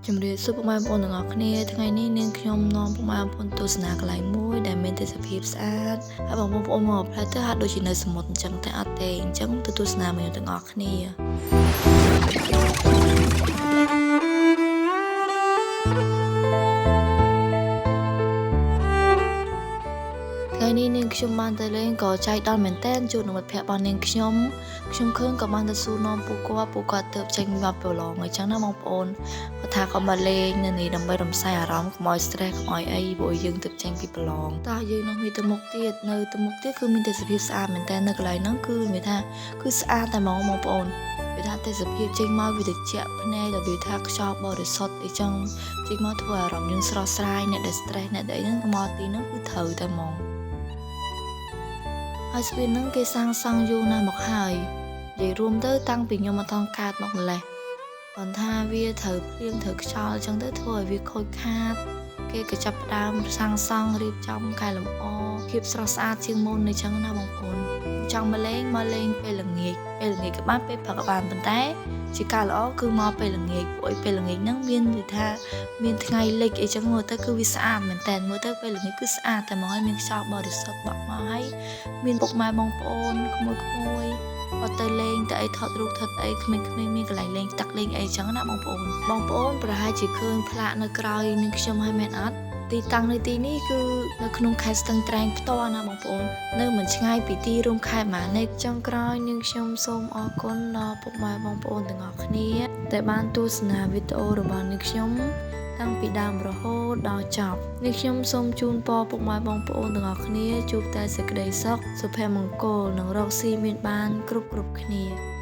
ជំរាបសួរពុកម៉ែបងប្អូនទាំងអស់គ្នាថ្ងៃនេះនាងខ្ញុំនាំពុកម៉ែបងប្អូនទស្សនាកន្លែងមួយដែលមានទេសភាពស្អាតហើយបងប្អូនមកផ្លែទៅហាក់ដូចជានៅសមុទ្រអញ្ចឹងតែអត់ទេអញ្ចឹងទៅទស្សនាមួយទាំងអស់គ្នាថ្ងៃនេះនាងខ្ញុំបានទៅលេងក៏ចៃដន្យមែនទែនជួបនឹងមិត្តភ័ក្តិរបស់នាងខ្ញុំខ្ញុំឃើញក៏បានទៅសួរនាំពួកគាត់ពួកគាត់ទៅចេញមកប្រឡងអញ្ចឹងណាបងប្អូនគាត់ថាក៏មកលេងនៅនេះដើម្បីរំសាយអារម្មណ៍កុំឲ្យ stress កុំឲ្យអីព្រោះយើងទៅចេញពីប្រឡងតោះយើងនោះមានទៅមុខទៀតនៅទៅមុខទៀតគឺមានទេសភាពស្អាតមែនទែននៅកន្លែងហ្នឹងគឺមានថាគឺស្អាតតែហ្មងបងប្អូនវាថាទេសភាពចេញមកវាត្រជាក់ភ្នែកដល់វាថាខ្យល់បរិសុទ្ធអីចឹងចេញមកធ្វើអារម្មណ៍យើងស្រស់ស្រាយអ្នកដែល stress អ្នកដែលអីហ្នឹងមកទីហ្នឹងគឺត្រូវតែហ្មងហើយស្ពានហ្នឹងគេសាងសង់យូរណាស់មកហើយនិយាយរួមទៅតាំងពីខ្ញុំអត់តកើតមកម្លេះគាត់ថាវាត្រូវភ្លៀងត្រូវខ្យល់អញ្ចឹងទៅធ្វើឲ្យវាខូចខាតគេក៏ចាប់ផ្ដើមសាងសង់រៀបចំកែលម្អភាពស្រស់ស្អាតជាងមុនអញ្ចឹងណាបងប្អូនចង់មកលេងមកលេងពេលល្ងាចពេលល្ងាចក៏បានពេលព្រឹកក៏បានប៉ុន្តែជាការល្អគឺមកពេលល្ងាចព្រោះពេលល្ងាចហ្នឹងមានន័យថាមានថ្ងៃលិចអីចឹងមើលទៅគឺវាស្អាតមែនតើមើលទៅពេលល្ងាចគឺស្អាតតែមកឲ្យមានខ្យល់បរិសុទ្ធបក់មកហើយមានពុកម៉ែបងប្អូនក្មួយក្មួយគាត់ទៅលេងទៅអីថតរូបថតអីក្មេងៗមានកន្លែងលេងទឹកលេងអីចឹងណាបងប្អូនបងប្អូនប្រហែលជាឃើញផ្លាកនៅក្រោយនឹងខ្ញុំហើយមែនអត់ទីតាំងនៅទីនេះគឺនៅក្នុងខេត្តស្ទឹងត្រែងផ្ទាល់ណាបងប្អូននៅមិនឆ្ងាយពីទីរួមខេត្តម៉ាណេកចុងក្រោយនាងខ្ញុំសូមអរគុណដល់ពុកម៉ែបងប្អូនទាំងអស់គ្នាដែលបានទស្សនាវីដេអូរបស់នាងខ្ញុំតាំងពីដើមរហូតដល់ចប់នេះខ្ញុំសូមជូនពរពុកម៉ែបងប្អូនទាំងអស់គ្នាជួបតែសេចក្តីសុខសុភមង្គលនិងរកស៊ីមានបានគ្រប់គ្រប់គ្នា។